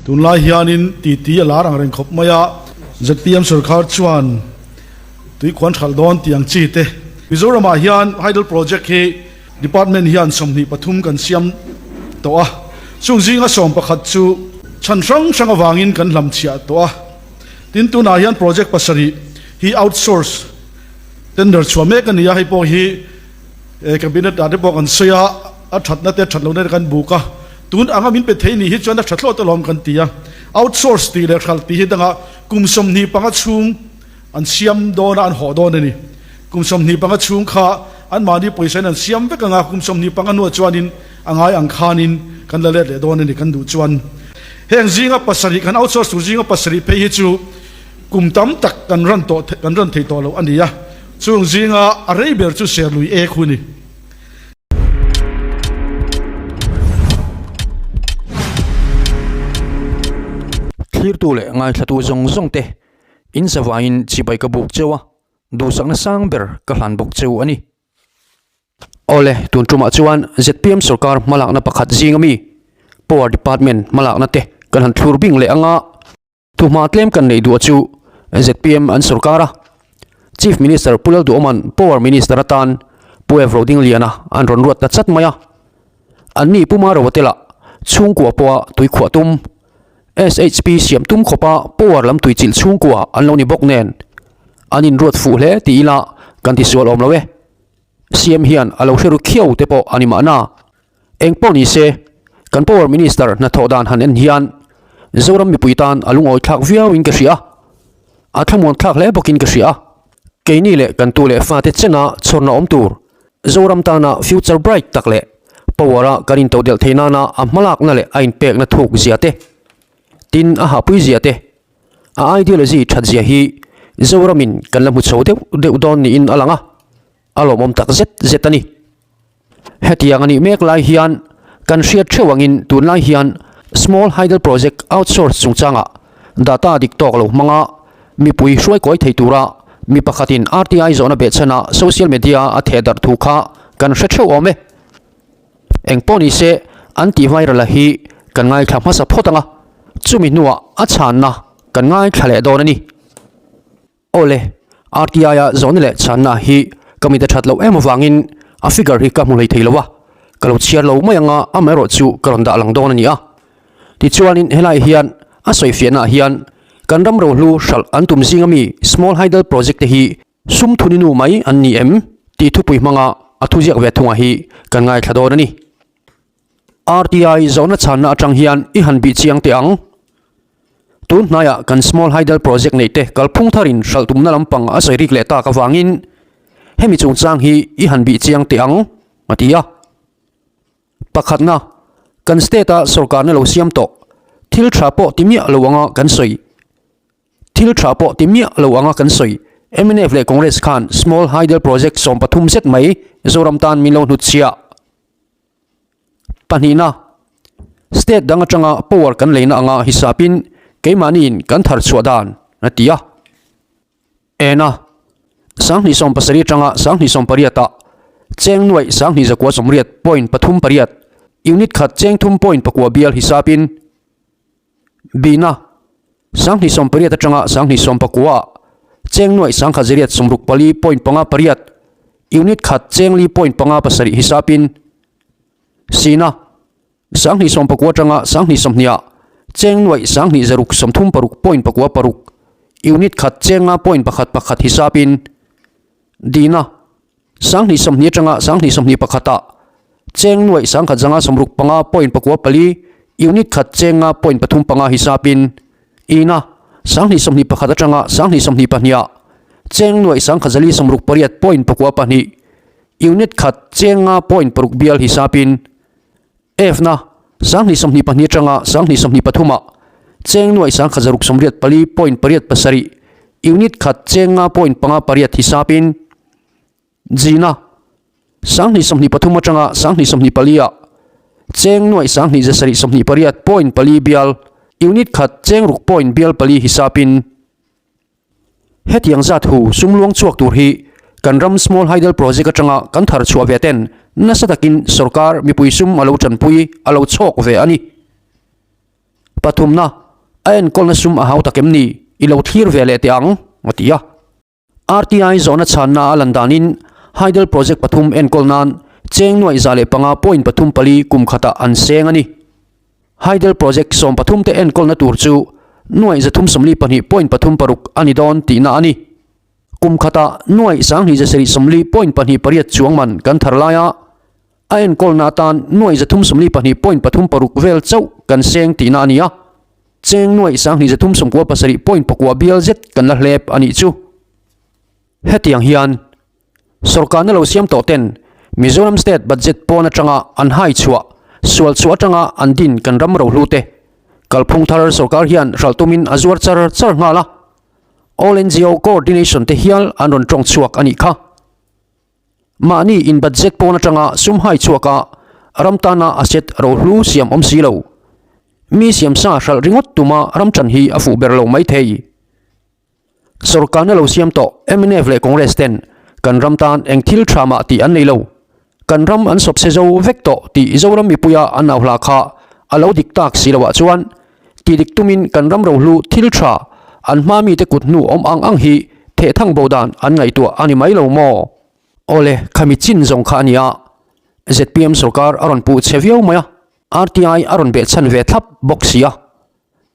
Tunlai hianin titi a lar ang reng khawp mai a, zpm sorkar chuan tuikhuan hralh dawn tih ang chi te. Mizoramah hian Hydel Project hi Department hian 23 kan siam tawh a, chung zinga 11 chu chhan hrang hrang avangin kan hlamchhiah tawh a. Tin, tunah hian project pasarih hi outsource tender chhuah mek a ni a, hei pawh hi Cabinet ah te pawh kan sawi a, a thatna te a that lohna te kan buk a, tun anga min pe thei nih hi chuan a tha thlawt alawm kan ti a. Outsource tih leh hralh tih hi dangah kum 25 chhung an siam dawn a, an hawh dawn a ni. Kum 25 chhung kha anmahni pawisa in an siam vek ang a, kum 25 hnuah chuanin a ngai ang khanin kan la let leh dawn a ni kan duh chuan. Heng zinga pasarih kan outsource tur zinga pasarih phei hi chu kum tam tak kan run tawh kan run thei tawh loh a ni a, chung zinga a rei ber chu Serlui E khu a ni. Thlirtu leh ngaithlatu zawng zawng te in zavaiin chibai ka buk cheu a, duhsakna sang ber ka hlan bawk cheu a ni. Awle, tun tumah chuan zpm sorkar hmalakna pakhat zing ami Power Department hmalakna te kan han thlur bing leh anga thuhma tlem kan neih duh chu zpm an sorkar a. Chief Minister Pu Lalduhawma'n Power Minister atan Pu Ev Rodingliana an rawn ruat ta chat mai a. Anni Pu Maroa te lah chhungkua pawha tuikhuah tum, SHP siam tum khawpa power lam tuichilh chhungkua an lo ni bawk nen an inruat fuh hle ti ila kan tisual awm lo e. CM hian a lo hre ru khiau te pawh a ni mahna. Eng pawh ni se, kan Power Minister hnathawh dan han en hian Zoram mipui tan a lungawi thlak viau in ka hria. A thlamuan thlak hle bawkin ka hria. Keini leh kan tu leh fate chena chhawrna awm tur Zoram tana future bright tak leh power a kan intodelh theih nana a hmalakna leh a inpekna thuk zia te, tin a hahpui zia te, a ideology that zia hi Zoramin kan la hmu chho deuh deuh dawn niin a lang a, a lawmawm tak zet zet a ni. Hetiang a nih mek lai hian kan hriat theuh angin tunlai hian Small Hydel Project outsource chungchangah data dik tawk lo hmanga mipui hruaikawi thei tura mi pakhatin RTI zawhna behchhana social media a theh darh thu kha kan hre theuh awm e. Eng pawh ni se an tih viral a hi kan ngaithla hmasa phawt ang a, chumi hnuah a chhanna kan ngaithla leh dawn a ni. Awle, RTI-a zawhna leh chhanna hi ka mit a that loh em avangin a figure hi ka hmu hlei thei lo a, ka lo chhiar lo mai anga amaherawh chu ka rawn dah lang dawn a ni a. Tichuanin helai hian a sawifiahnaah hian kan ram rohlu hralh an tum zinga mi Small Hydel Project te hi sum thuni nu mai an ni em tih thupui hmanga a thuziak ve thunga hi kan ngaithla dawn a ni. RTI zawhna chhanna atang hian i han bih chiang teh ang. Tun hnaiah kan Small Hydel Project neih te kalphung tharin hralh tumna lampang a sawi rik leh tak avangin hemi chungchang hi i han bih chiang teh ang, a ti a. Pakhatna, kan state-a sorkarna lo siam tawh thil tha pawh ti miah lo anga kan sawi. Thil tha pawh ti miah lo anga kan sawi. Mnf leh Congress khan Small Hydel Project 13 zet mai Zoram tan min lo hnutchhiah. Pahnihna, State dang atanga power kan leina anga hisapin keimahniin kan thar chhuah dan a ti a. Ena, 2070 atanga 2018 ah cheng nuaih 2198 point pathum pariat unit khat cheng thum point pakua bial hisapin Bina, 2018 atanga 2019 ah cheng nuaih 1064 point panga pariat unit khat cheng li point panga pasarih hisapin Sina, 2019 atanga 2020 ah cheng nuaih 2636 point pakua paruk unit khat cheng nga point pakhat pakhat hisapin Dina, 2020 atanga 2021 ah cheng nuaih 1165 point pakua pali unit khat cheng nga point pathum panga hisapin Ina, 2021 atanga 2022 ah cheng nuaih 1068 point pakua pahnih unit khat cheng nga point paruk bial hisapin F na, 2022 atanga 2023 ah cheng nuaih 1684 point pariat pasarih unit khat cheng nga point panga pariat hisapin G na, 2023 atanga 2024 ah cheng nuaih 2728 point pali bial unit khat cheng ruk point bial pali hisapin Hetiang zat hu sum luang chhuak tur hi kan ram Small Hydel Project atanga kan thar chhuah ve ten nasa takin sorkar mipui sum a lo tanpui a lo chhawk ve a ni. Pathumna. A enkawlna sum a hau tak em ni? I lo thlir ve leh teh ang, a ti a. RTI zawhna chhanna a lan danin Hydel Project pathum enkawl nan cheng nuaih 105.34 kum khatah an seng a ni. Hydel Project 13 te enkawlna tur chu nuaih 342.36 a ni dawn tihna a ni. Kum khatah nuaih 2740.28 chuang man kan thar lai a, a enkawlna atan nuaih 342.36 vel chauh kan seng tihna a ni a. Cheng nuaih 2397 point pakua bial zet kan la hlep a nih chu. Hetiang hian sorkarna lo siam tawh ten Mizoram State Budget pawn atanga an hai chhuah, sual chhuah atanga an din kan ram rohlu te kalphung thar sorkar hian hralh tumin a zuar char char nghal a. All NGO Coordination te hial an rawn tawng chhuak a nih kha. Mahni in budget pawn atanga sum hai chhuak a, ram tana asset rohlu siam awm si lo. Mi siamsa hralh ringawt tuma ram chan hi a fuh ber lo mai thei. Sorkarna lo siam tawh mnf leh Congress ten kan ram tan eng thil tha mah tih an nei lo. Kan ram an sawp se zo vek tawh tih Zoram mipuia an au hla kha a lo dik tak si loah chuan ti dik tumin kan ram rohlu thil tha an hma mite kut hnu awm ang ang hi thehthang bo dan an ngaihtuah a ni mai lo maw? Awle, khami chin zawng kha a nia. Zpm sorkar a rawn puh che viau mai a. RTI a rawn behchhan ve thlap bawk si a,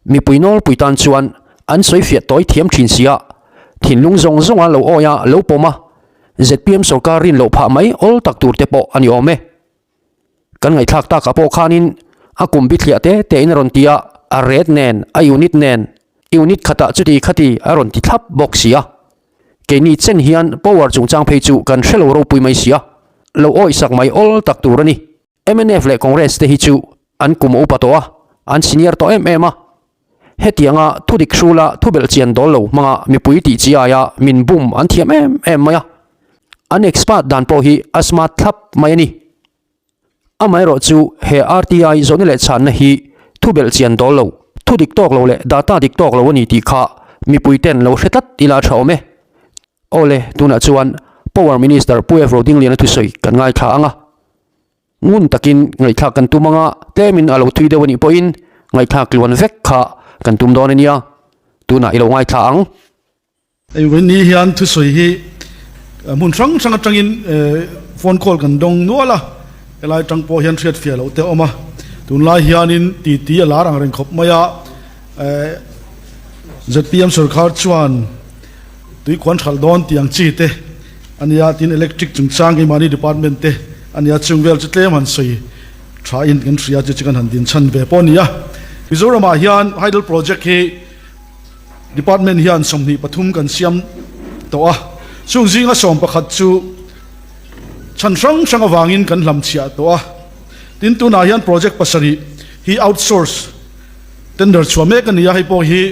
mipui nawlpui tan chuan an sawi fiah tawi thiam thin si a, thinlung zawng zawnga lo awi a lo pawm a, zpm sorkar rin loh phah mai awl tak tur te pawh a ni awm e. Kan ngaihthlak takah pawh khanin a kum bithliah te tein a rawn ti a, a rate nen, a unit nen, unit khatah chuti khati a rawn ti thlap bawk si a. Keini chen hian power chungchang phei chu kan hrelo ropui mai si a, lo awihsak mai awl tak tur a ni. Mnf leh Congress te hi chu an kum a upa tawh a, an senior tawh em em a. Hetianga thu dik hrula thu belh chian dawl lo hmanga mipui tih chi aia min bum an thiam em em mai a. An expert dan pawh hi a smart thlap mai a ni. Amaherawh chu he RTI zawhna leh chhanna hi thu belh chian dawl lo, thu dik tawk lo leh data dik tawk lo a ni tih kha mipui ten lo hre tlat ila a tha awm e. Awle, tunah chuan Power Minister Pu F. Rodingliana thusawi kan ngaithla ang a. Ngun takin ngaihthlak kan tum ang a, tlemin a lo thui deuh a nih pawhin ngaihthlak tluan vek kha kan tum dawn a nia. Tunah i lo ngaithla ang. Hei ni hian thusawi hi hmun hrang hrang atangin phone call kan dawng nual a, helai atang pawh hian hriatfiah loh te a awm a. Tunlai hianin titi a lar ang reng khawp mai a, zpm sorkar chuan Tuikhuan hralh dawn tih ang chi te a nia, tin electric chungchang keimahni department te a nia, chung vel chu tlem han sawi tha in kan hria chu chu kan han din chhan ve pawh a ni a. Mizoramah hian hydel project hi department hian 23 kan siam tawh a, chung zinga 11 chu chhan hrang hrang avangin kan hlamchhiah tawh a, tin tunah hian project pasarih hi outsource tender chhuah mek a ni a, hei pawh hi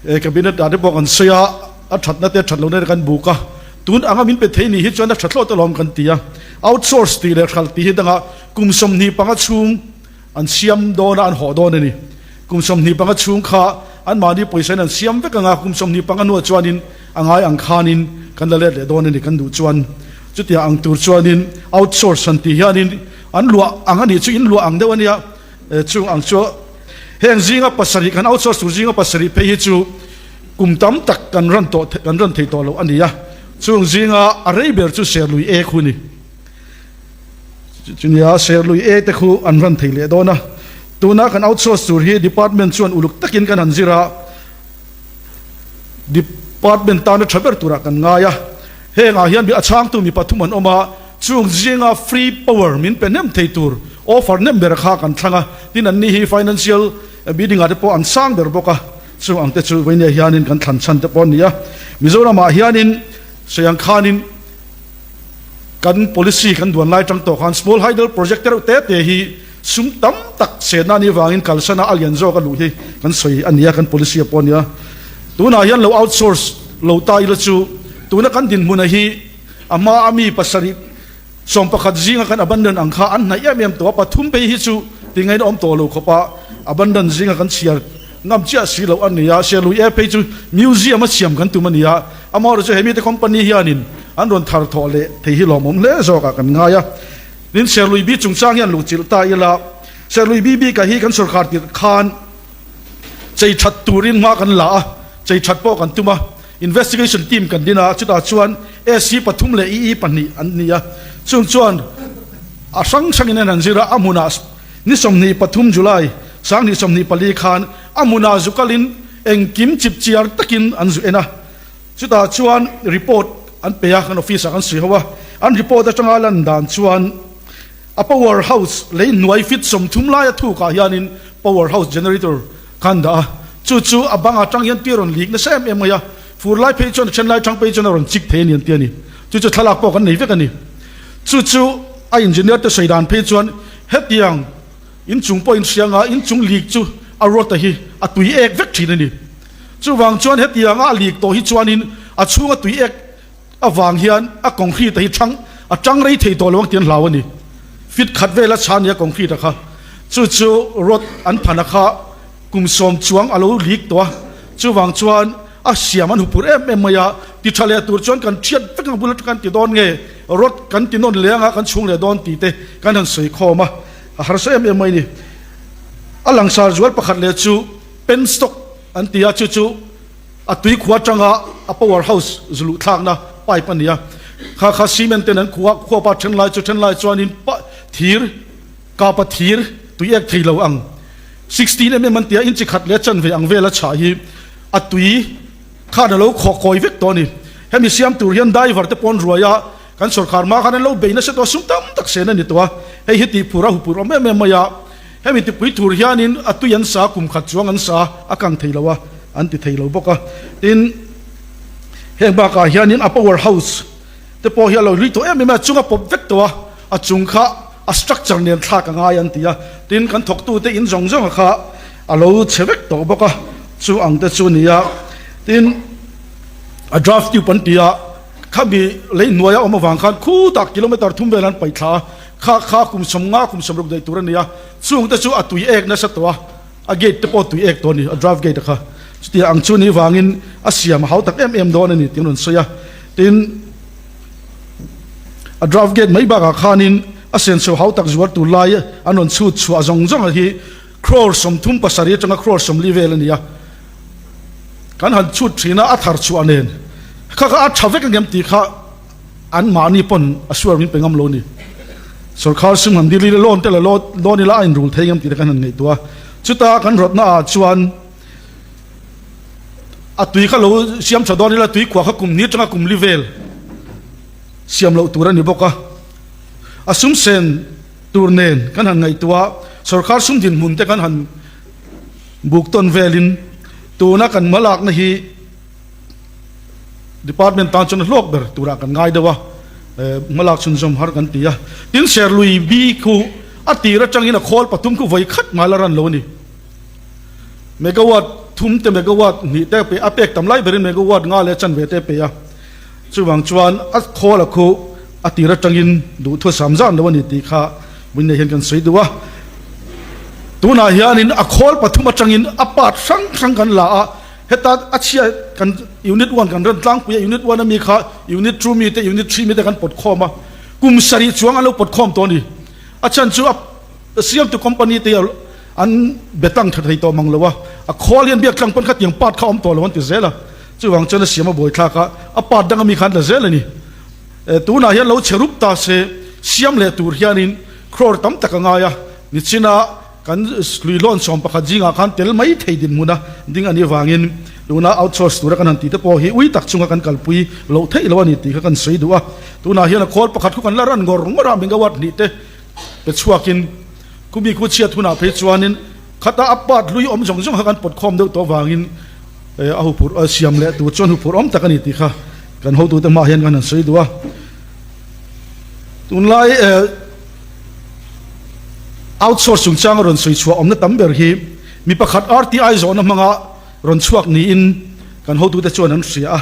He cabinet ah te pawh kan sawi a, a thatna te a that lohna te kan buk a, tun anga min pe thei nih hi chuan a tha thlawt alawm kan ti a, outsource tih leh hralh tih hi dangah kum 25 chhung an siam dawn a, an hawh dawn a ni. Kum 25 chhung kha anmahni pawisa in an siam vek anga kum 25 hnuah chuanin a ngai ang khanin kan la let leh dawn a ni kan duh chuan. Chutiang ang tur chuanin outsource han tih hianin an luah ang a nih chu in luah ang deuh a nia, Chung ang chu heng zinga pasarih kan outsource tur zinga pasarih phei hi chu kum tam tak kan run tawh kan run thei tawh lo a ni a, chung zinga a rei ber chu Serlui E khu a ni. Chunia Serlui E te khu an run thei leh dawn a, tuna kan outsource tur hi department chuan uluk takin kan han zir a, department tana tha ber turah kan ngai a, hengah hian a chhangtu mi pathum an awm a, Chung zinga free power min pe hnem thei tur offer hnem ber kha kan thlang a, tin anni hi financial bidding ah te pawh an sang ber bawk a, chung ang te chu vawinia hianin kan thlan chhan te pawh a ni a. Mizoramah hianin sawi ang khanin kan policy kan duan lai tang tawh khan small hydel project te reuh te te hi sum tam tak senna a nih vangin kalsana a lian zawk a luh hi kan sawi a ni a, kan policy ah pawh a ni a. Tunah hian lo outsource lo ta ila chu tuna kan dinhmuna hi A hma a mi pasarih 11 zinga kan abandon ang kha an hnaih em em tawh a, pathum phei hi chu tingain a awm tawh lo khawp a, abandon zinga kan chhiar ngam chiah si loh a ni a, Serlui e phei chu museum a siam kan tum a ni a, amaherawhchu chu hemi te company hianin an rawn thar thawh leh thei hi lawmawm hle zawkah kan ngai a. Tin, Serlui bi chungchang hian luhchilh ta ila, Serlui bi bikah hi kan sorkar tirh khan. Chei that turin hma kan la a, chei that pawh kan tum a. Investigation team kan din a, chutah chuan SC pathum leh EE pahnih an ni a. Chung chuan a hrang hrangin an han zir a, a hmunah ni 23 July 2024 khan a hmunah zu kalin engkim chip chiar takin an zu en a. Chutah chuan report an pe a, kan office ah kan sawi ho a. An report atanga lan dan chuan a power house lei hnuai feet 30 laia thukah hianin power house generator khan dah a, chu chu a bang atang hian tui a rawn lik nasa em em mai a, fur lai phei chuan a then lai thang phei chuan a rawn chik thei a ni an ti a ni. Chu chu thlalak pawh kan nei vek a ni. Chu chu a engineer te sawi dan phei chuan hetiang inchung pawh inhria nga inchung lik chu a rod a hi a tui ek vek thin a ni. Chuvang chuan hetianga a lik tawh hi chuanin a chhunga tui ek avang hian a concrete a hi thang a tang rei thei tawh lo ang tih an hlau a ni. Fit khat vela chhan nia concrete a kha. Chu chu rod an phana kha kum sawm chuang a lo lik tawh a. Chuvang chuan a siam an hupur em em mai a, ti tha leh tur chuan kan thiat vek ang bul atang kan ti dawn nge rod kan ti nawn leh anga kan chhung leh dawn tih te kan han sawi khawm a, a harsa em em mai a ni. A langsar zual pakhat leh chu penstock an ti a, chu chu A tui khua atanga a power house zu luh thlakna pipe a ni a, kha kha cement ten an khuah khuap a, then lai chu then lai chuanin thir kapa thir tui ek thei lo ang 16 mm an tia inchi khat leh chanve ang vel a chhah hi a tui khan a lo khawh kawi vek tawh a ni. Hemi siam tur hian diver te pawn ruai a kan sorkar hma khan an lo bei nasa tawh a, sum tam tak sen a ni tawh a, hei hi tih phur a huphur awm em em mai a. Hemi tipui thur hianin a tui an sa, kum khat chuang an sa a kang thei lo a, an ti thei lo bawk a. Tin, heng bakah hianin a power house te pawh hi a lo hlui tawh em em a, a chung a pawp vek tawh a, a chung kha a structure nen thlak a ngai an ti a. Tin, kan thawktute in zawng zawnga kha a lo chhe vek tawh bawk a, chu ang te chu a ni a. Tin, a draft tube an ti a, khami lei hnuaia awm avang khan khutah kilometer thum vel an paih thla a. Kha kha kum 50 kum 60 daih tur a ni a, chung te chu a tui ek nasa tawh a, a gate te pawh tui ek tawh a ni, a drive gate a kha. Chutia ang chu ni vangin a siam a hau tak em em dawn a ni tih an rawn sawi a. Tin, a drive gate mai bakah khanin a senso hau tak zuar tur lai an rawn chhut chhuah zawng zawng a hi crore 37 atanga crore 40 vel a ni a. Kan han chhut thin a, a thar chhuah nen kha kha a tha vek ang em tih kha An mahni pawn a suar min pe ngam lo ni. Sorkar sum han dil ila loan te la loan ila a inrul thei ngam tih te kan han ngaihtuah a. Chuta kan rawtna ah chuan a tui kha lo siam tha dawn ila tui khuah kha kum ni atanga kum li vel siam loh tur a ni bawk a. A sum sen tur nen kan han ngaihtuah a, sorkar sum dinhmun te kan han buk tawn velin tuna kan hmalakna hi Department tan chuan a hlawk ber turah kan ngai deuh a, hmalak chhunzawm har kan ti a. Tin, Serlui bi khu a tir atangin a khawl pathum khu vawi khat ngai la ran lo a ni. Megawatt thum te megawatt hnih te a pe a, pek tam lai berin megawatt nga leh chanve te a pe a. Chuvang chuan a khawl a khu a tir atangin duhthu a sam zan lo a ni tih kha Winnie hian kan sawi duh a. Tunah hianin a khawl pathum atangin a part hrang hrang kan la a. Heta a chhia kan unit one kan rem tlangpui a, unit one ami kha unit two mi te unit three mi te kan pawt khawm a, kum sarih chuang an lo pawt khawm tawh a ni. A chhan chu a siamtu company te an be tlang tha thei tawh mang lo a, a khawl hian biak tlang pawn khatiang part kha a awm tawh lo an ti zel a, chuvang chuan a siam a buaithlak a, a part dang ami kha an la zel a ni. Tunah hian lo chhe rup ta se siam leh tur hianin crore tam tak a ngai a, nichina Kan hluihlawn 11 zingah khan tel mai thei dinhmuna ding a nih avangin tuna outsource tura kan han tih te pawh hi ui tak chunga kan kalpui loh theih lo a ni tih kha kan sawi duh a. Tunah hian a khawl pakhat khu kan la ran ngawr ngawr a, megawatt hnih te pe chhuakin khumi khu chhiat hunah phei chuanin khata a part hlui awm zawng zawng kha kan pawt khawm deuh tawh avangin a huphurh siam leh tur chuan huphurh awm tak a ni tih kha kan hotute hmaah hian kan han sawi duh a. Tunlai Outsource chungchanga rawn sawi chhuah awmna tam ber hi mi pakhat RTI zawhna hmanga rawn chhuak niin kan hotute chuan an hria a.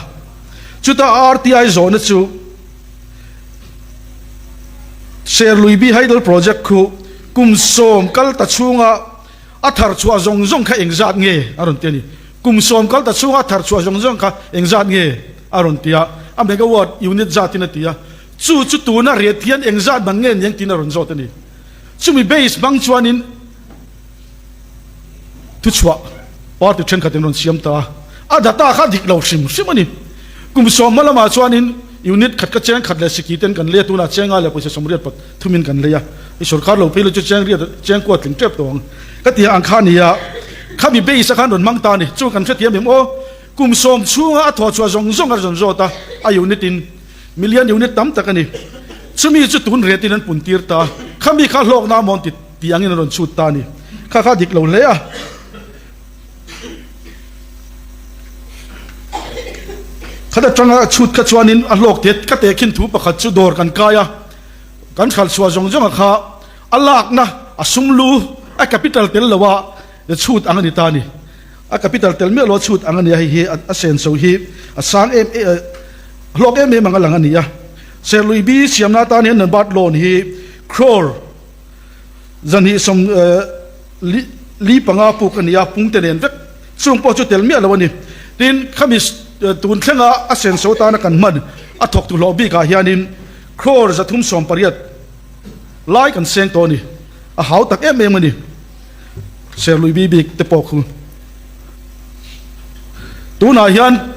Chuta RTI zawhna chu Serluibi Hydel Project khu kum sawm kal ta chhunga a thar chhuah zawng zawng kha engzat nge a rawn ti a ni. Kum sawm kal ta chhunga a thar chhuah zawng zawng kha engzat nge a rawn ti a, a megawatt unit zatin a ti a. Chu chu tuna riat hian engzat man nge niang tiin a rawn zawt a ni. Chumi base hmang chuanin thuchhuah. Party thenkhat in rawn siam ta a, a data kha dik lo hrim hrim a ni. Kum sawmhma lamah chuanin unit khat ka cheng khat leh siki ten kan lei a, tunah chenga leh pawisa 80 pathumin kan lei a, i sorkar lo phei lo chu cheng riat cheng kua tling tep tawh ang ka ti ang kha nia, khami base a khan rawn hmang ta a ni, chu kan hrethiam em aw, kum sawm chhunga a thawh chhuah zawng zawng a rawn zawt a, a unit in million unit tam tak a ni, chumi chu tun retin an pun tir ta, khami kha hlawkna amawn ti ti angin an rawn chhut ta a ni, kha kha dik lo hle a. Khat atanga chhut kha chuanin a hlawk te ka tehkhin thu pakhat chu dawr kan kai a, kan hralh chhuah zawng zawng a kha a lakna a sum lu a capital tel lo a chhut ang a ni ta a ni. A capital tel miah lo a chhut ang a ni a, hei hi a senso hi a sang em em hlawk em em ang a lang a ni a. Serlui bi siamna atan hian Nanbat loan hi crore Zanhnih sawm li li panga puk a ni a, pungte nen vek chung pawh chu tel miah lo a ni. Tin, khami tun thlenga a senso tana kan hman a thawktu hlawh bikah hianin crore 380 lai kan seng tawh a ni. A hau tak em em a ni. Serlui bi bik te pawh khu tunah hian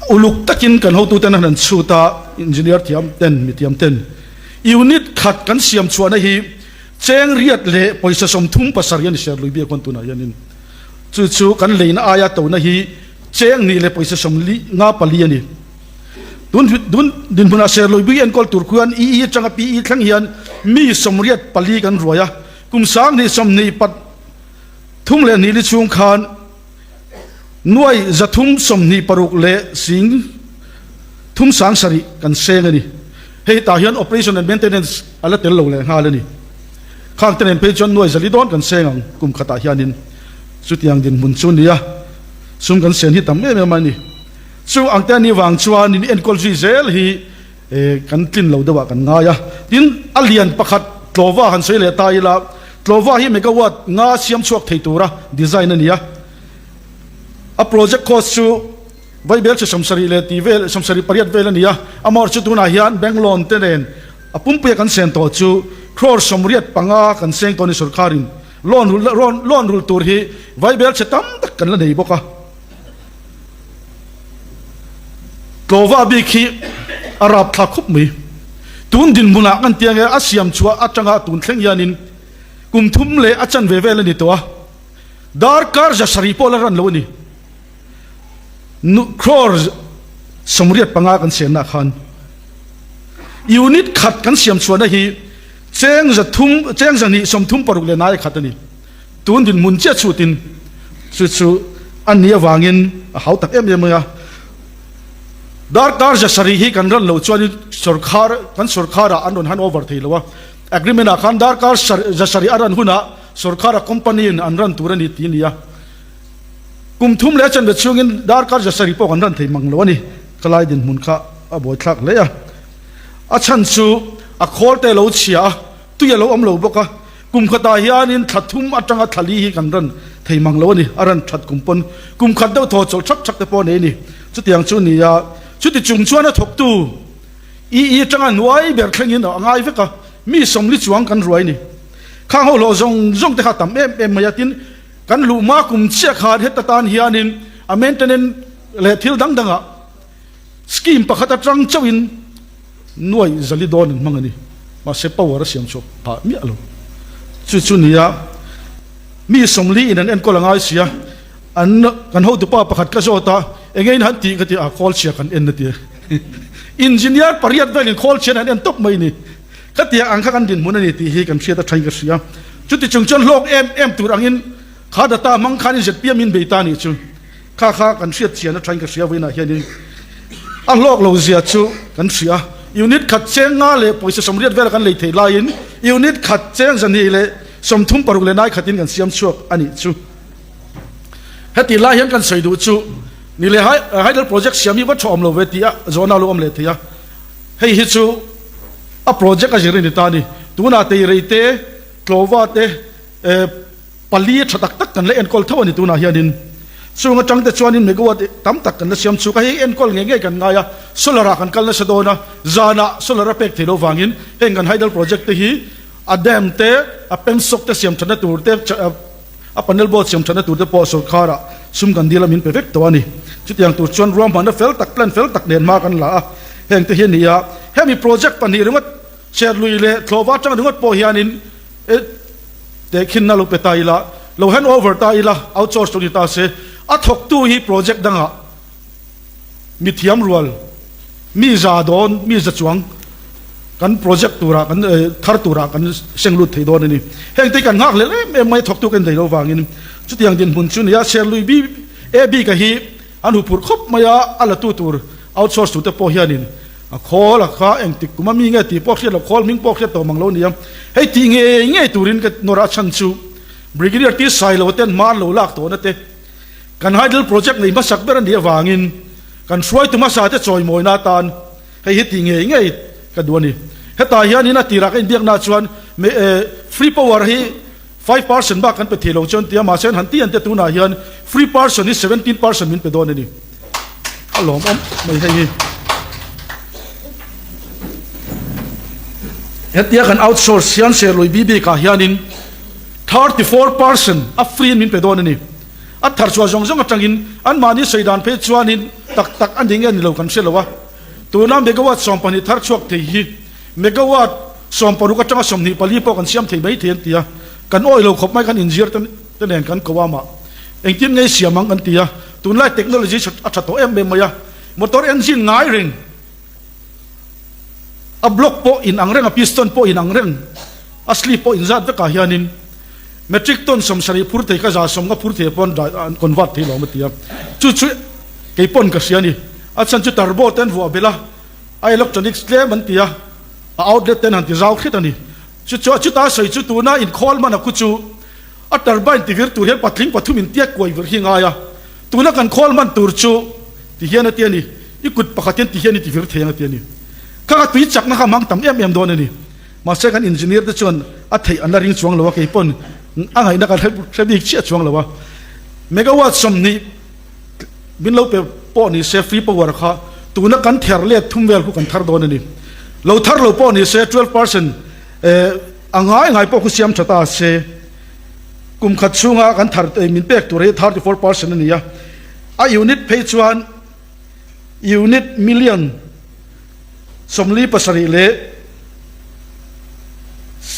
uluk takin kan hotuten an han chhut a, engineer thiam ten, mi thiam ten. Unit khat kan siam chhuahna hi cheng riat leh pawisa 37 a ni Serlui biak huan tunah hianin chu chu kan leina aia tona hi cheng hnih leh pawisa 54 a ni. Tun tun dinhmunah Serlui bik enkawl tur khuan EE atanga PE thleng hian mi 84 kan ruai a, kum 2023 leh hnih li chhung khan Nuai 326 leh sing thum sang sarih kan seng a ni. Hei tah hian operation and maintenance a la tel lo leh nghal a ni. Khang te nen phei chuan nuai 400 dawn kan seng ang kum khatah hianin chutiang dinhmun chu nia sum kan sen hi tam em em a ni. Chu ang te a nih vang chuan in enkawl zui zel hi kan tlin lo deuhah kan ngai a. Tin, a lian pakhat Tlawva han sawi leh ta ila, Tlawva hi megawatt nga siam chhuak thei tura design a ni a. A project cost chu vaibel chi 70 leh tih vel, 78 vel a ni a. Amawr chu tunah hian bank loan te nen a pumpuia kan sen tawh chu crore 85 kan seng tawh a ni sorkarin loan loan rulh tur hi vaibel chhe tam tak kan la nei bawk a. Tlawva bik hi a rap thlak khawp mai. Tun dinhmunah kan tia nge a siam chhuah atanga tun thleng hianin kum thum leh a chanve vel a ni tawh a, darkar 700 pawh la ran lo a ni. Crore 85 kan siamna khan unit khat kan siam chhuahna hi cheng 300 cheng 236 leh nai khat a ni. Tun dinhmun chiah chhutin chu chu a ni avangin a hau tak em em mai a. Darkar 700 hi kan ran loh chuanin sorkar kan sorkarah an rawn hand over thei lo a. Agreement ah khan darkar 700 a ran hunah sorkara company in an ran tur a ni tih a ni a. Kum thum leh a chanve chhungin darkar 700 pawh kan ran thei mang lo a ni. Ka lai dinhmun kha a buaithlak hle a. A chhan chu a khawl te lo chhia a, tui a lo awm lo bawk a. Kum khatah hianin thla thum atanga thla li hi kan ran thei mang lo a ni, a ran that kum pawn kum khat deuh thaw chawlh thak thak te pawh a nei a ni. Chutiang chu ni a, chuti chung chuan a thawktu EE atanga hnuai ber thlengin a ngai vek a, mi 40 chuang kan ruai a ni. Khang ho hlawh zawng zawng te kha a tam em em mai a, tin kan luh hma kum chiah khan heta tan hianin a maintenance leh thil dang dangah scheme pakhat atang chauhin Nuai 400 dawn an hmang a ni. Mahse power a siam chhuak phah miah lo. Chu chu nia mi 40 in an enkawl a ngai sia. An kan hotupa pakhat ka zawt a, enge in han tih ka ti a, khawl chhia kan en a ti a. Engineer pariat velin khawl chhian an en tawp mai ni. Ka tia ang kha kan dinhmun a ni tih hi kan hriat a thain ka hria. Chuti chung chuan hlawk em em tur angin kha data hmang khanin zpm in bei ta nih chu. Kha kha kan hriat chian a thain ka hria vawiinah hianin a hlawk lo zia chu kan hria. Unit khat cheng nga leh pawisa 80 vela kan lei theih laiin unit khat cheng 236 leh nai khatin kan siam chhuak a nih chu. Heti lai hian kan sawi duh chu ni leh hydel project siam hi va tha awm lo ve tih a zawhna lo awm leh thei a. Hei hi chu a project a zir a ni ta a ni. Tunah teirei te, tlawva te, Pali tha tak tak kan la enkawl tho a ni tunah hianin chung atang te chuanin megawatt tam tak kan la siam chhuk a, hei enkawl ngei ngei kan ngai a, solar ah kan kal nasa dawn a, zanah solar a pek thei lo vangin heng kan hydel project te hi a dam te a pensawk te siam thatna tur te. A panel board siam thatna turte pawh sorkharah sum kan dil a min pe vek tawh a ni. Chutiang tur chuan ruahmanna fel tak, plan fel tak nen hma kan la a, hengte hi a ni a. Hemi project pahnih ringawt, Serlui leh Thlawhva atang ringawt pawh hianin e tehkhinna lo pe ta ila, lo hand over ta ila, outsource lo ni ta se, a thawktu hi project dangah mithiam rual, mi za dawn, mi za chuang kan project turah kan thar turah kan seng lut thei dawn a ni. Heng te hi kan nghak hlel em em mai thawktu kan nei lo vangin chutiang dinhmun chu nia Serlui B A bika hi an huphurh khawp mai a, a latu tur outsource tute pawh hianin a khawl a kha engtik kum a mi nge tih pawh hriat loh khawl hming pawh hriat tawh mang lo a ni a, hei tih ngei ngei turin ka nawr a chhan chu Brigadier T Sailo ten hma an lo lak tawhna te Kan Hydel project nei hmasak ber a nih avangin kan hruaitu hmasa te chawimawina atan hei hi tih ngei ngei ka duh a ni. Hetah hianin a tirah ka inbiaknaah chuan free power hi 5% bak kan pe thei lo chuan tia mahse an han ti an tia tunah hian free person hi 17% min pe dawn a ni. A lawmawm mai hei hi. Hetia kan outsource hian Serlui bibikah hianin 34% a free in min pe dawn a ni. A thar chhuah zawng zawng atangin anmahni sawi dan phei chuanin tak tak a ni nge ni lo kan hre lo a. Tuna megawatt 12 thar chhuak thei hi megawatt 60 atanga 24 pawh kan siam thei mai thei an ti a. Kan awih lo khawp mai kan inzir te nen kan ko a mah engtin nge i siam ang kan ti a. Tunlai technology a tha tawh em em mai a. Motor engine ngai reng a block pawh inang reng a piston pawh inang reng a sleeve pawh inzat vekah hianin Metric ton 70 phur thei kha 150 phur thei pawn an convert thei lo a ti a, chu chu kei pawn ka hria a ni. A chhan chu turbo te an vuah belh a, a electronics tlem an ti a, a outlet te an han ti zau hret a ni. Chu chu chuta sawi chu tuna inkhawl hman a khu chu a turbine ti vir tur hian patling pathum in tiat kuai vir hi ngai a, tuna kan khawl hman tur chu ti hian a ti a ni, i kut pakhat hian ti hian i ti vir thei ang a ti a ni. Kha ka tui chakna kha hmang tam em em dawn a ni. Mahse kan engineer te chuan a theih an la ring chuang lo a, kei pawn a ngaihna ka hre bik chiah chuang lo a. Megawatt 20 min lo pe pawh ni se free power kha tuna kan ther let thum vel khu kan thar dawn a ni. Lo thar lo pawh ni se 12% a ngai ngai pawh khu siam tha ta se kum khat chhunga kan thar min pek tur hi 34% a ni a. A unit phei chuan unit million 47 leh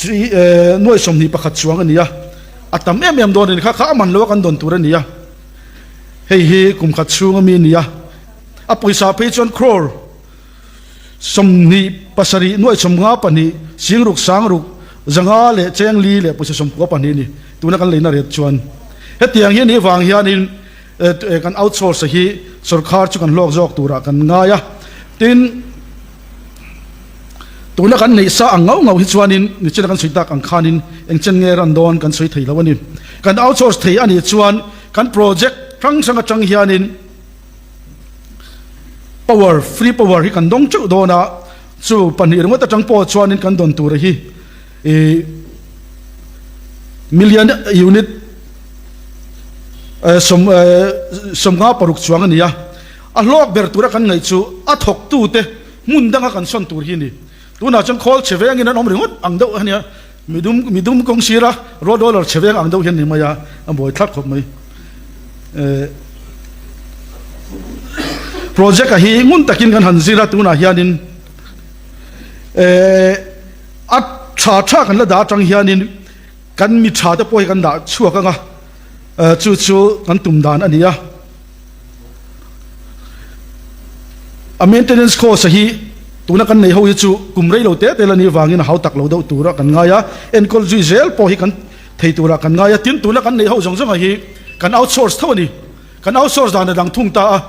21 chuang a ni a, a tam em em dawn a ni kha, kha a man lo a kan dawn tur a ni a, hei hi kum khat chhung ami a ni a, a pawisa phei chuan crore 27 54 6 6 5 leh cheng li leh pawisa 94 a ni, tuna kan leina ret chuan hetiang hi a nih vang hianin Kan outsource hi sorkar chu kan hlawk zawk turah kan ngai a, tin tuna kan neih sa ang ngau ngau hi chuanin nichina kan sawi tak ang khanin engchen nge ran dawn kan sawi thei lo a ni. Kan outsource thei a nih chuan kan project hrang hrang atang hianin power, free power hi kan dawng teuh dawn a, chu pahnih ringawt atang pawh chuanin kan dawn tur hi I million unit 56 chuang a ni a, a hlawk ber tura kan ngaih chu a thawktute hmun danga kan sawn tur hi a ni. Tunah chuan khawl chhe vengin an awm ringawt ang deuh a nia, midum midum kawng sira road roller chhe veng ang deuh hian ni mai a, a buai thlak khawp mai. Project a hi ngun takin kan han zir a, tunah hianin A tha tha kan la dah atang hianin kan mi tha te pawh hi kan dah chhuak ang a, chu chu kan tum dan a ni a. A maintenance cost hi tuna kan nei ho hi chu kum rei lo te te la ni vangin a hau tak lo deuh tura kan ngai a, enkawl zui zel pawh hi kan thei tura kan ngai a, tin tuna kan nei ho zawng zawng hi kan outsource tho a ni. Kan outsource dan a dang thung ta a,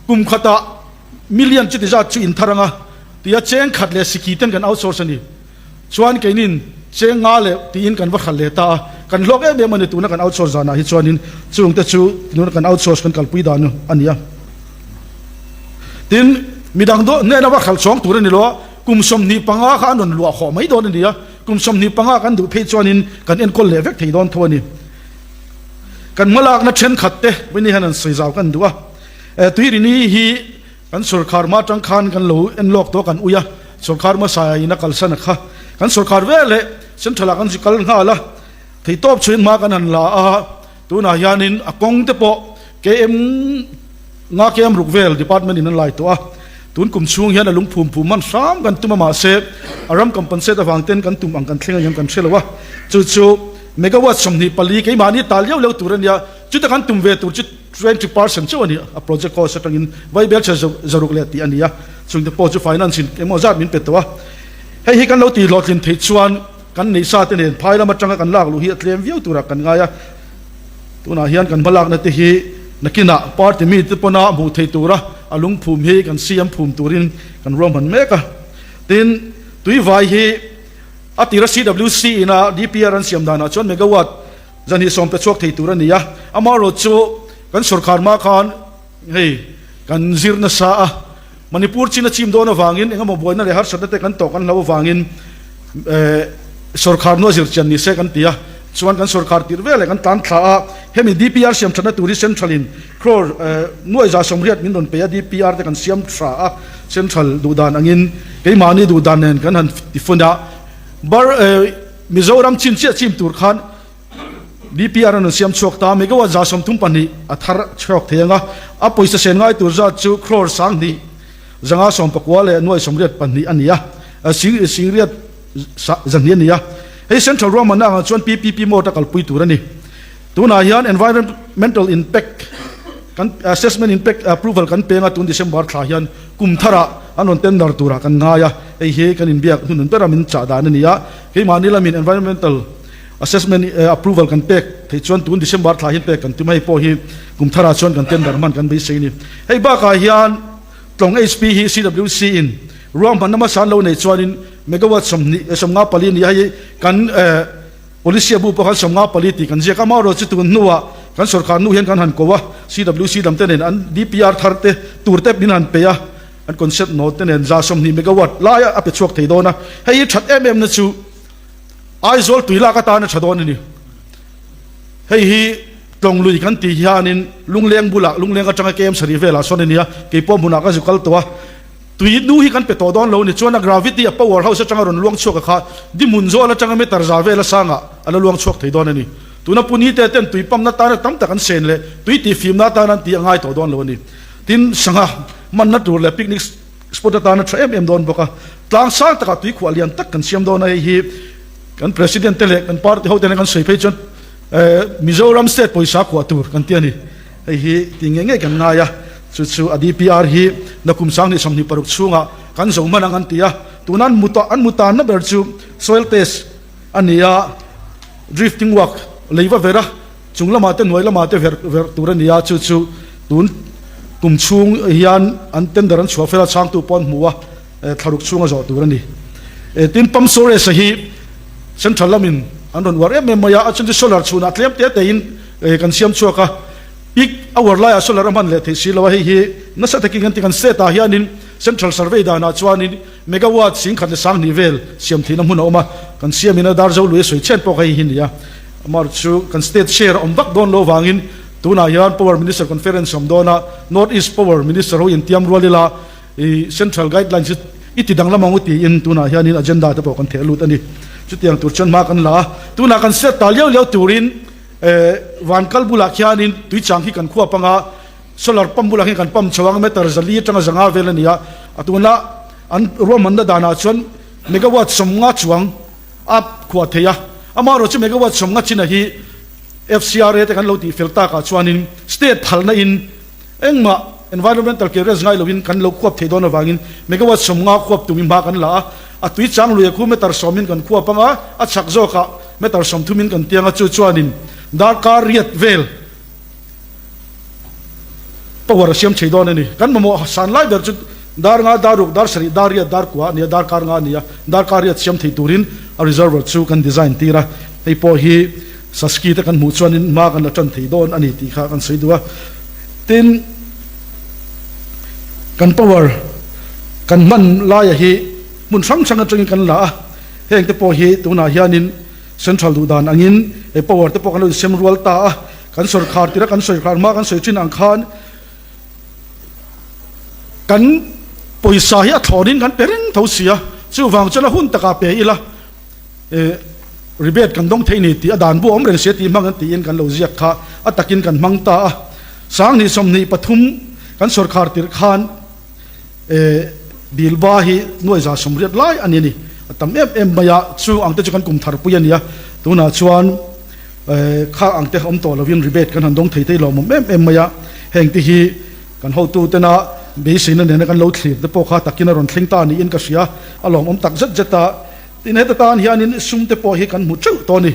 kum khatah Million chuti zat chu inthar anga tia cheng khat leh sikhi ten kan outsource a ni. Chuan keinin cheng nga leh tiin kan va khalh leh ta a, kan hlawk em em a ni tuna kan outsource zanah hi chuanin chungte chu tuna kan outsource kan kalpui dan a ni a. Tin, midang dawn hnena va khalh chhawng tur a ni lo a, kum 25 kha an rawn luah khawh mai dawn a ni a, kum 25 kan duh phei chuanin kan enkawl leh vek thei dawn tho a ni. Kan hmalakna thenkhat te Winnie hian an sawi zau kan duh a. Tuirini hi kan sorkar hma atang khan kan lo en lawk tawh a kan ui a, sorkar hmasa in a kalsan a kha. Kan sorkar veleh central ah kan zu kal nghal a, Theihtawp chhuin hma kan han la a, tunah hianin a kawng te pawh KM nga KM ruk vel department in an lai tawh a, tun kum chhung hian a lungphum phum hman hram kan tum a mahse a ram compensate avang ten kan tum ang kan thleng ang kan hre lo a, chu chu megawatt 24 keimahni ta liau liau tur a nia, chuta kan tum ve tur chu 20% chauh a ni a project cost atangin vaibelchhe zaruk leh tih a ni a, chungte pawh chu finance in engemaw zat min pe tawh a, hei hi kan lo tih hlawhtlin theih chuan. Kan neih sa te nen phai lam atanga kan lak luh hi a tlem viau turah kan ngai a, tunah hian kan hmalakna te hi nakinah party mi te pawna hmuh theih tura a lungphum hi kan siam phum turin kan ruahman mek a. Tin, tuivai hi a tira CWC ina DPR an siam danah chuan megawatt zahnih sawm pe chhuak thei tur a ni a, amaherawhchu kan sawrkar hma khan hei kan zir nasa a, Manipur chin a chim dawn avangin engemaw buaina leh harsatna te kan tawh kan hlau avangin sawrkhar nu a zir chian ni se kan ti a, chuan kan sawrkhar tirh veleh kan tlan thla a, hemi DPR siam thatna tur hi Central in crore nuai 180 min rawn pe a, DPR te kan siam tha a, Central duhdan angin keimahni duhdan nen kan han tifun a, bar Mizoram chin chiah chim tur khan DPR an rawn siam chhuak ta, megawatt 32 a thar chhuak thei ang a, a pawisa sen ngai tur zat chu crore 10,000 594 leh nuai 82 a ni a, sing singriat 200 a ni a. Hei Central ruahmanna angah chuan PPP mode a kalpui tur a ni. Tunah hian Environmental Impact kan Assessment Impact Approval kan peng a, tun December thla hian kum tharah an rawn tender turah kan ngai a, hei hi kan inbiak hnunun bera min chah dan a ni a, keimahni lamin Environmental Assessment approval kan pek theih chuan tun December thla hian pek kan tum a, hei pawh hi kum tharah chuan kan tender hman kan beisei a ni. Hei bakah hian Tlawng HP hi CWC in ruahmanna hmasa an lo neih chuanin megawatt 20 54 a ni a, hei kan policy a bu pawh khan 54 tih kan ziak a, amaherawhchu tun hnuah kan sorkar nu hian kan han ko a, CWC lam te nen an DPR thar te tur te min han pe a, an concept note te nen 120 megawatt lai a pe chhuak thei dawn a, hei hi that em em na chu Aizawl tui lak atana tha dawn a ni. Hei hi Tlawng lui kan tih hianin Lungleng bulah, Lungleng atanga KM sarih velah sawn a nia, kei pawh hmunah ka zu kal tawh a. Tui nu hi kan pe tawh dawn lo a ni. Chuan a gravity, a power house atanga rawn luang chhuak a kha Dimun zawl atanga meter za vela sangah a la luang chhuak thei dawn a ni. Tuna Puni te ten tui pump na tana tam tak an sen leh tui tihfimna atana an tih a ngai tawh dawn lo a ni. Tin, sangha manna tur leh picnic Spot atana tha em em dawn bawk a, tlang sang takah tuikhuah lian tak kan siam dawn a, hei hi kan President te leh kan party ho tena kan sawi phei chuan Mizoram state pawisa khuah tur kan ti a ni. Hei hi ti ngei ngei kan ngai a, chu chu a DPR hi nakum 2026 chhungah kan zo hman ang an ti a, tuna an mut an mutanna ber chu soil test a ni a, drifting work lei va ver a, Chung lamah te hnuai lamah te verh verh tur a ni a, chu chu tun kum chhung hian an tender an chhuah fel a, chhangtu pawh an hmu a, thlaruk chhunga zawh tur a ni. Tin, pump storage a hi central lamin an rawn uar em em mai a, a chhan chu solar chhunah tlem te tein kan siam chhuak a, peak hour laiah solar a hman leh theih si lo a, hei hi nasa takin kan ti kan state ah hianin central survey danah chuanin Megawatt 10,000 leh 2000 vel siam theihna hmun a awm a, kan siamin a dar zo lui a sawi chhen pawh kha hei hi ni a. Amar chu kan state share a awm vak dawn lo avangin tunah hian Power Minister Conference a awm dawn a, North East Power Minister ho intiam rual ila i Central Guidelines hi i ti danglam ang u tiin tunah hianin agenda te pawh kan theh lut a ni. Chutiang tur chuan hma kan la a, tunah kan set ta liau liau turin Vankal bulah khianin tuichang hi kan khuap anga, Solar pump bulah hian kan pump chho ang meter 400 atanga 500 vel a ni a, a tuna an ruahmanna danah chuan megawatt 50 chuang a khuah thei a, amaherawh chu megawatt 50 chinah hi FCRA te kan lo tih fel takah chuanin state phalna in engmah environmental clearance ngai loin kan lo khuap thei dawn avangin megawatt 50 khuap tumin hma kan la a, a tui chang lui a khu meter 10 in kan khuap ang a, a chhak zawkah meter 30 in kan tiang a, chu chuanin darkar riat vel Power a siam thei dawn a ni. Kan mamawh san lai ber chu dar nga, dar ruk, dar sarih, dar riat, dar kua a ni a, dar kar nga a ni a, dar kar riat siam thei turin a reservoir chu kan design tir a. Hei pawh hi Saski te kan hmuh chuanin hma kan la tan thei dawn a ni tih kha kan sawi duh a. Tin, kan power kan hman laia hi hmun hrang hrang atangin kan la a, heng te pawh hi tunah hianin Central duh dan angin he power te pawh kan lo insem rual ta a, kan sawrkhar tira kan sawrkhar hma kan sawi thin ang khan kan pawisa hi a thlawnin kan pe reng tho si a, chuvang chuan a hun takah pe ila eh. Rebate kan dawng thei ni tih a dan bu awm reng sia tih hmang an tiin kan lo ziak kha a takin kan hmang ta a. 2023 kan sawrkhar tirh khan Bilba hi nuai 180 lai a ni a ni. A tam em em mai a, chung ang te chu kan kum thar pui a ni a. Tunah chuan kha ang te awm tawh lovin rebate kan han dawng thei thei lawmawm em em mai a. Heng te hi kan hotu tena beiseina nena kan lo thlir te pawh kha takin a rawn thleng ta niin ka hria. A lawmawm tak zet zet a. Tin, heta tan hianin sum te pawh hi kan hmu teuh tawh a ni.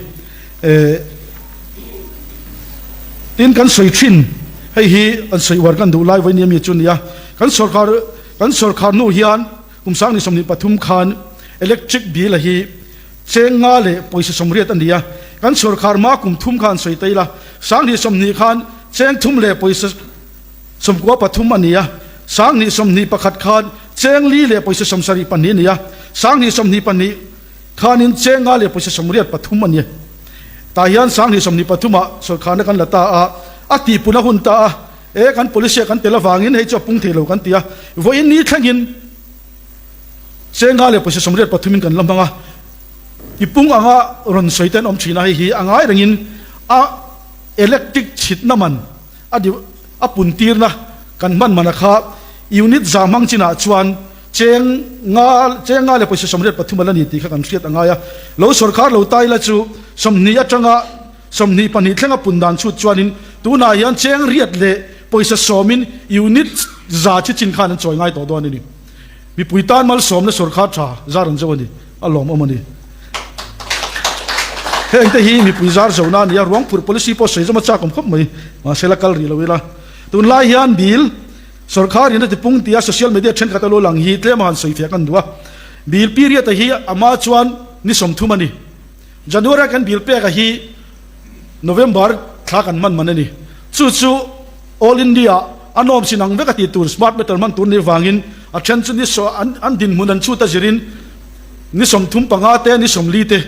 Tin, kan sawi thin, hei hi an sawi uar kan duh lai vawiin ami chu a ni a, kan sawrkar kan sawrkhar hnu hian kum 2023 khan electric bill a hi cheng nga leh pawisa 80 a ni a, kan sawrkhar hma kum thum khan sawi ta ila, 2020 khan cheng thum leh pawisa 93 a ni a, 2021 khan cheng li leh pawisa 72 a ni a, 2022 khanin cheng nga leh pawisa 83 a ni. Tah hian 2023 ah sawrkharna kan la ta a, a tihpun a hun ta a, e kan policy ah kan tel avangin hei chu a pung thei lo kan ti a, vawiin ni thlengin cheng nga leh pawisa 83 in kan la hmang a, tipung anga rawn sawi te an awm thin a, hei hi a ngai rengin a electric chhitna man A deuh a pun tirna kan hman mana kha unit za hmang chinah chuan cheng nga cheng nga leh pawisa 83 a la ni tih kha kan hriat a ngai a. Lo sawrkar lo tai la chu 20 atanga 22 thlenga pun dan chhut chuanin tunah hian cheng riat leh pawisa sawmin unit za chi chin khan an chawi ngai tawh dawn a ni. Mipui tan malsawmna sawrkar tha zar an zo a ni, a lawmawm a ni. Heng te hi mipui zar zona a ni a, ruangphurh policy pawh sawi zawm a chak awm khawp mai, mahse la kal rih lo ila. Tunlai hian bill sawrkar in a tipung tia social media thenkhat a lo lang hi tlem a han sawi fiah kan duh a. Bill period a hi a hma chuan ni 30 a ni. January a kan bill pek a hi November thla kan hman man a ni. Chu chu All India a nawm sin ang vek a tih tur smart meter hman tur nih vangin a then chu ni an dinhmun an chhut a zirin ni 35 te ni 40 te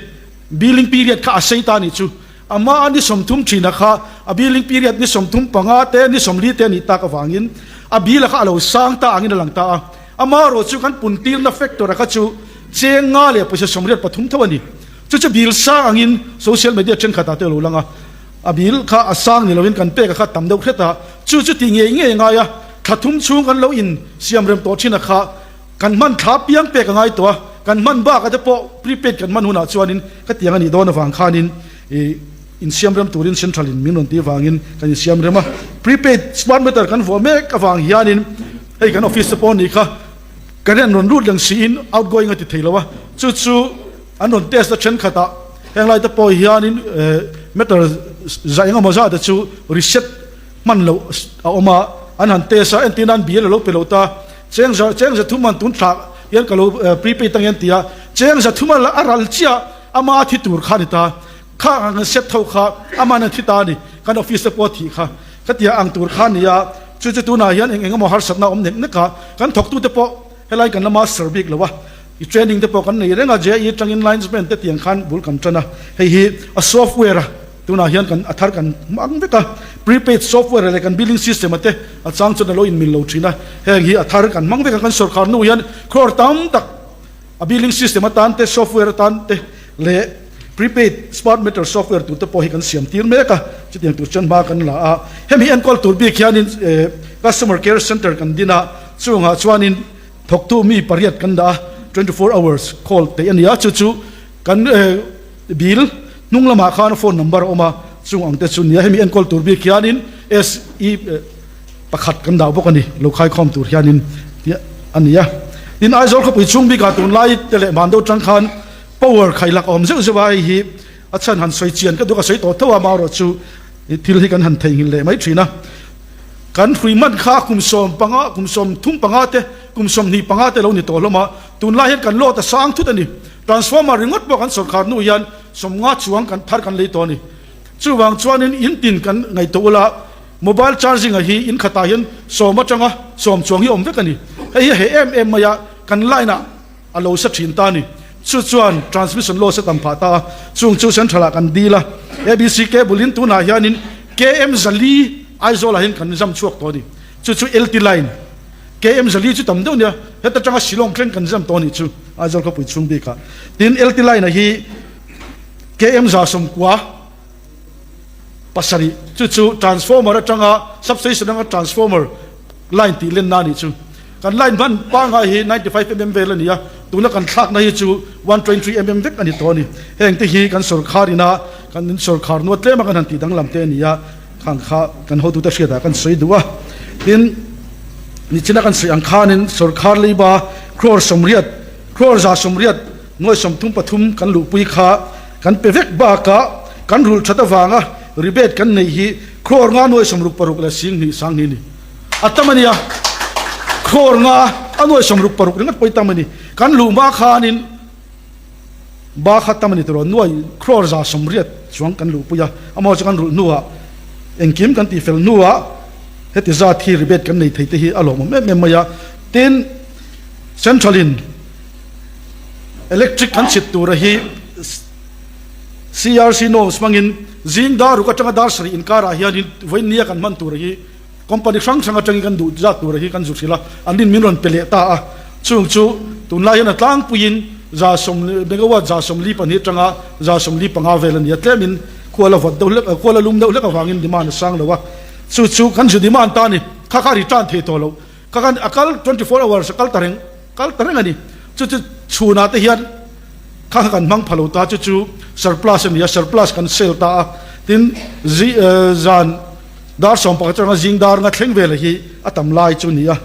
billing period kha a sei ta nih chu. Ama a ni 30 thina kha a billing period ni 35 te ni 40 te a nih tak avangin a bill a kha a lo sang ta angin a lang ta a. Ama erawh chu kan puntirna factor a kha chu cheng nga leh pawisa 83 tho a ni. Chu chu bill sang angin social media thenkhatah te a lo lang a. A bill kha a sang ni loin kan pek a kha tam deuh hret a, chu chu ti ngei ngei ngai a, thla thum chhung kan lo in siam rem tawh thin a kha kan hman thla piang pek a ngai tawh a, kan hman bak a te pawh prepaid kan hman hunah chuanin ka tiang a nih dawn avang khanin ih insiam rem turin central in min rawn tih avangin kan insiam rem a, prepaid smart meter kan vuah mek avang hianin hei kan office te pawh a nih kha current rawn lut reng siin outgoing a ti thei lo a, chu chu. An rawn test a thenkhatah heng lai te pawh hianin meter za eng emaw zat te chu reset hman loh a awm a, an han test a, entir nan bill a lo pe lo ta, cheng za cheng za thum an tun thlah hian ka lo prepaid ang hian ti a, cheng za thum a ral chiah ama a thi tur kha a ni ta, kha ang an set tho kha aman an thi ta a ni, kan office te pawh a thih kha khatia ang tur kha a ni a, chu chu tunah hian eng eng emaw harsatna a awm nek nek a, kan thawktute pawh helai kan la master bik lo a. I training te pawh kan nei reng a, JE atangin linesman te tiang khan bul kan tan a, hei hi a software a tunah hian kan a thar kan hmang vek a, prepaid software leh kan billing system a te a chang chuan a lo inmil lo thin a, heng hi a thar kan hmang vek a, kan sawrkar nu hian crore tam tak a billing system atan te software atan te leh prepaid smart meter software tur te pawh hi kan siam tir mek a, chutiang tur chuan hma kan la a, hemi enkawl tur bik hianin customer care center kan din a, chungah chuanin. Thawktu mi pariat kan dah a, 24 hours call theih a ni a, chu chu kan bill hnung lamah khan phone number a awm a, chung ang te chu nia hemi enkawl tur bik hianin SE pakhat kan dah bawk a ni, lo khaikhawm tur hianin tih a ni a. Tin, Aizawl khawpui chhung bikah tunlai te leh hman deuh tang khan power khailak a awm zeuh zeuh a, hei hi a chhan han sawi chian ka duh ka sawi tawh tho a, amaherawhchu thil hi kan han theihnghilh leh mai thin a. Kan hrui hman kha kum 15, kum 35 te, kum 25 te lo ni tawh hlawm a, tunlai hian kan load a sang thut a ni. Transformer ringawt pawh kan sawrkar hnu hian 50 chuang kan thar kan lei tawh a ni. Chuvang chuanin in tin kan ngaihtuah ula, mobile charging a hi in khatah hian sawm atanga sawm chuang hi awm vek a ni. Hei hi a heh em em mai a, kan line ah a lo sa thin ta a ni. Chu chuan transmission loss a tam phah ta a, chung chu central ah kan deal a. ABC cable in tunah hianin KM zali Aizawl ah hian kan zam chhuak tawh a ni. Chu chu LT line KM zali chu tam deuh nia, heta tanga Shillong thleng kan zam tawh a nih chu Aizawl khawpui chhung bikah. Tin LT line a hi. KM 97 chu chu transformer atanga substation atanga transformer line tih lenna a nih chu. Kan line hman pangngai hi 95 mm vel a ni a, tuna kan thlakna hi chu 123 mm vek a ni tawh a ni. Heng te hi kan sawrkhar ina kan sawrkhar nuat tlema kan han tih danglam te a ni a, khang kha kan hotute hriatah kan sawi duh a. Tin, nichina kan sawi ang khanin sawrkhar leiba crore 80, crore 180, Nuai 33 kan luhpui kha kan pe vek bakah kan rulh that avanga rebate kan neih hi crore nga nuai 66 leh 20 sanghnih a ni. A tam a nia, crore nga a nuai 66 ringawt pawh hi tam a ni. Kan luh hma khanin ba kha tam a ni tawh lo, nuai crore 180 chuang kan luhpui a, amaw chu kan rulh hnuah engkim kan tihfel hnuah heti zat hi rebate kan nei thei te hi a lawmawm em em mai a. Tin, Central in. Electric kan chhit tura hi CRC norms hmangin zing dar ruk atanga dar sarih inkarah hianin vawiin nia kan hman tura hi company hrang hrang atangin kan duh zat tura hi kan zu hrilh a, an rin min rawn pe leh ta a. Chung chu tunlai hian a tlangpuiin 100 megawatt 42 atanga 45 vel a ni a, tlemin khual a vawt deuh hlek khual a lum deuh hlek avangin demand a sang lo a, chu chu kan zu demand ta a ni. Kha kha return thei tawh lo, kha khan a kal 24 hours a kal ta reng. Kal ta reng a ni. Chu chu chhunah te hian kha kha kan hmang pha lo ta, chu chu surplus a ni a, surplus kan sell ta a. Tin, zi zan dar 11 atanga zing dar nga thleng vela hi a tam lai chu a ni a.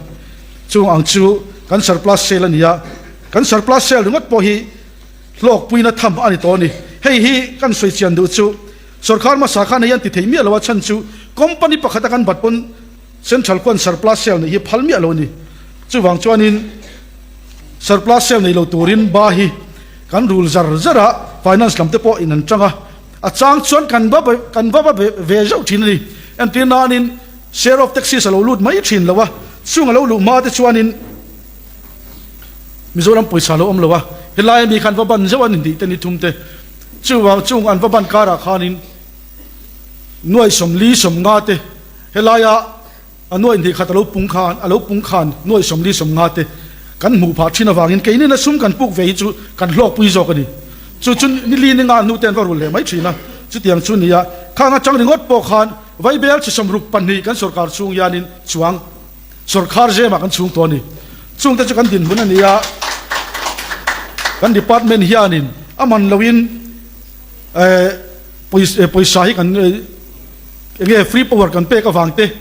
Chung ang chu kan surplus sell a ni a. Kan surplus sell ringawt pawh hi hlawkpuina tham a ni tawh a ni. Hei hi kan sawi chian duh chu sorkar hmasa khan hei an ti thei miah lo a, chhan chu company pakhata kan bat pawn Central khuan surplus sale neih hi phal miah lo a ni. Chuvang chuanin surplus sale nei lo turin ba hi kan rul zar zar a, finance lam te pawh in an tang a, a chang chuan kan va kan va va ve zauh thin a ni. Entir nanin share of taxis a lo lut mai thin lo a, chung a lo luh hma te chuanin Mizoram pawisa a lo awm lo a, helai ami khan va ban zauh a ni tih te ni thum te. Chuvang chung an va ban karah khanin nuai 40 50 te, Helaia a nuai hnih khat a lo pung khan, a lo pung khan nuai 40 50 te kan hmuh phah thin avangin keini na sum kan puk ve hi chu kan hlawkpui zawk a ni. Chu chu nili ni nga hnu te an va rul leh mai thin a, chutiang chu nia khang atang ringawt pawh khan Vaibel chi 62 kan sorkar chhung hianin chuang sorkar zemah kan chhung tawh a ni. Chungte chu kan dinhmun a ni a, kan department hianin a man loin pawisa hi kan Enge free power kan pek avang te,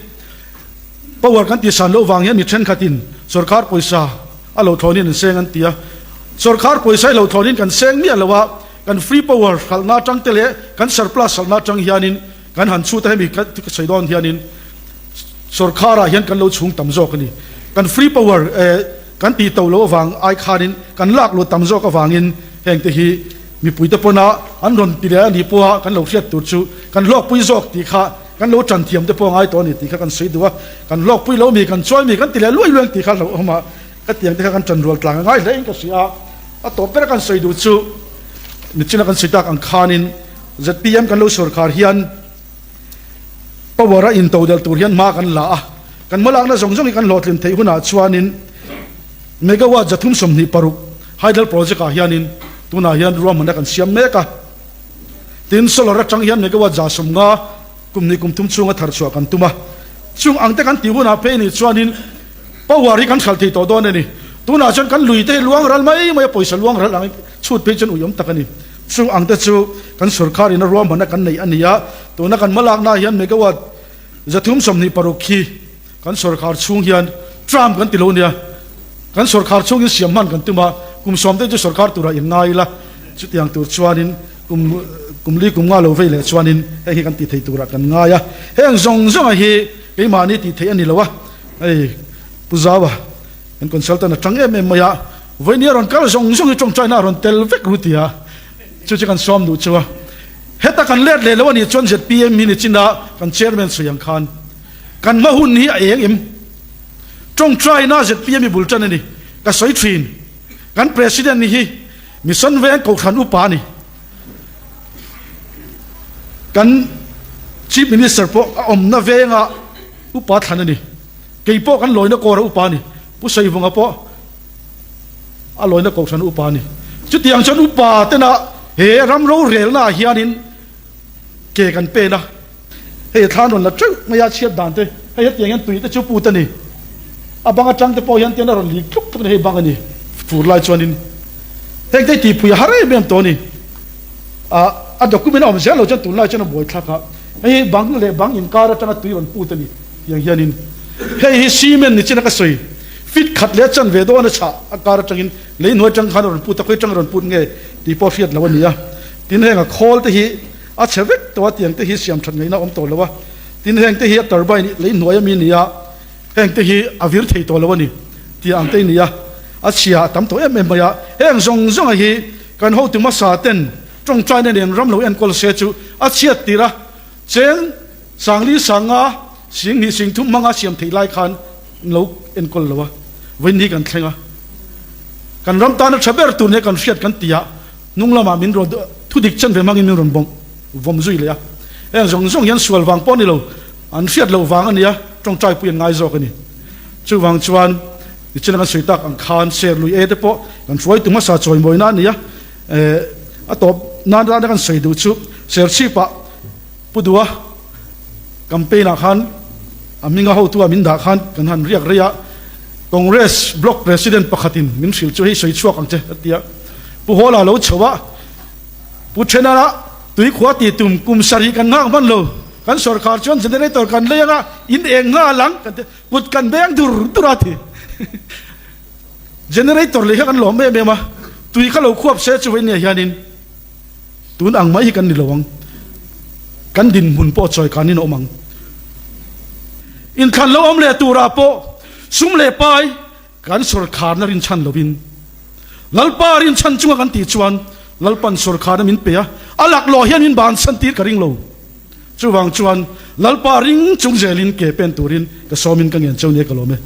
power kan tihsan loh vang hian mi thenkhatin sorkar pawisa a lo thlawnin an seng an ti a. Sorkar pawisa hi lo thlawnin kan seng miah lo a, kan free power hralhna atang te leh kan surplus hralhna atang hianin kan han chhut a, hemi ka sawi dawn hianin sorkarah hian kan lo chhung tam zawk a ni. Kan free power kan tih to loh avang ai khanin kan lak luh tam zawk avangin hengte hi Mipuite pawna an rawn ti leh a nih pawha kan lo hriat tur chu kan hlawkpui zawk tih kha kan lo tan thiam te pawh a ngai tawh a ni tih kha kan sawi duh a, kan hlawkpui lo mi kan chuai mi kan ti leh luai luai ang tih kha hlauhawm a, ka tiang te kha kan tan rual tlang a ngai hle in ka hria a, a tawp bera kan sawi duh chu michina kan sawi tak ang khanin zpm kan lo sawrkhar hian power a intodelh tur hian hma kan la a, kan hmalakna zawng zawng hi kan hlawhtlin theih hunah chuanin megawatt 326 Hydel project ah hianin tunah hian ruahmanna kan siam mek a, tin solar atang hian megawatt 150 kum hnih kum thum chhunga thar chhuah kan tum a, chung ang te kan tih hunah phei nih chuanin power hi kan hralh thei tawh dawn a ni. Tunah chuan kan lui te hi luang ral mai mai a, pawisa luang ral ang chhut phei chuan ui awm tak a ni. Chung ang te chu kan sorkar in a ruahmanna kan neih a ni a, tuna kan hmalakna ah hian megawatt 326 khi Kan sorkar chhung hian Trump kan ti lo nia, kan sorkar chhungin siam hman kan tum a, kum sawm te chu sorkar turah in ngai ila, chutiang tur chuanin kum kum li kum nga lo vei leh chuanin heng hi kan tih theih turah kan ngai a, heng zawng zawnga hi keimahni tih theih a ni lo a, hei Pu Zaua kan consultant a tang em em mai a, vawinia rawn kal zawng zawng hi tawngtaina a rawn tel vek ru tia chu chu kan sawm duh chu a, heta kan let leh lo a nih chuan zpm hi nichina kan chairman sawi ang khan. Kan hma hun hi a eng em? Tawngtaina zpm i bul tan a ni. Ka sawi thin. Kan President hi Mission Veng Kohhran upa a ni. Kan Chief Minister pawh a awmna venga upa thlan a ni. Kei pawh kan lawina kawra upa a ni. Pu Saivunga pawh a lawina Kohhran upa a ni. Chutiang chuan upa tena. He ram rorelnaah hianin ke kan pen a, hei a thlan rawn la teuh mai a, chhiat dan te, hei hetiang hian tui te chu put a ni. A bang atang te pawh hian tian a rawn lik tluk tluk a ni, hei bang a ni. Fur lai chuanin heng te hi tihpui a har em em tawh a ni. A document a awm zel lo chuan tunlai chuan a buai thlak a, hei hi bang leh bang inkar atanga tui rawn put a ni tiang hianin hei hi cement ni chin a ka sawi fit khat leh a chanve dawn a chhah a kar atangin lei hnuai atang khan a rawn put a, khawi atang a rawn put nge tih pawh hriat loh a ni a, tin heng a khawl te hi a chhe vek tawh a tiang te hi siam that ngaihna a awm tawh lo a, tin heng te hi a turbine lei hnuai ami a ni a, heng te hi a vir thei tawh lo a ni tih ang te a ni a, a chhia a tam tawh em em mai a, heng zawng zawng a hi kan hotu hmasa ten tawngtaina nen ram lo enkawl se chu a chhiat tir a, cheng sangli sanga singhnih singthum hmanga siam theih lai khan an lo enkawl lo a, vawiin hi kan thleng a, kan ram tana tha ber tur nia kan hriat kan ti a, hnung lamah min rawn thu dik chen ve hmangin min rawn bawm vawm zui leh a, heng zawng zawng hian sual vang pawh a ni lo, an hriat loh vang a nia, tawngtai pui an ngai zawk a ni. Chuvang chuan nichina kan sawi tak ang khan ser lui e te pawh kan hruaitu hmasa chawimawina a ni a, a tawp nan rana kan sawi duh chu Serchhip-ah Pu Dua campaign ah khan a hminga hotu a min dah khan kan han riak rei a, Congress Block President pakhatin min hrilh chu hei sawi chhuak ang che a ti a, Pu Hawla lo chho a, Pu Thenara tuikhua tih tum kum sarih kan nghak hman lo, kan sorkar chuan generator kan lei anga in eng nghal ang kan ti, kut kan beng dur dur a ti. Generator lei kha kan lawm em em a, tui kha lo khuap se chu veinia hianin tun ang mai hi kan ni lo ang, kan dinhmun pawh chawi kanin a awm ang. Inthlan lo awm leh turah pawh sum leh pai kan sawrkharna rinchhan lovin Lalpa rinchhan chunga kan tih chuan Lalpan sawrkharna min pe a, a laklawh hian min bansan tir ka ring lo. Chuvang chuan Lalpa ring chung zelin ke pen turin ka sawmin ka ngen cheu nia ka lawm e.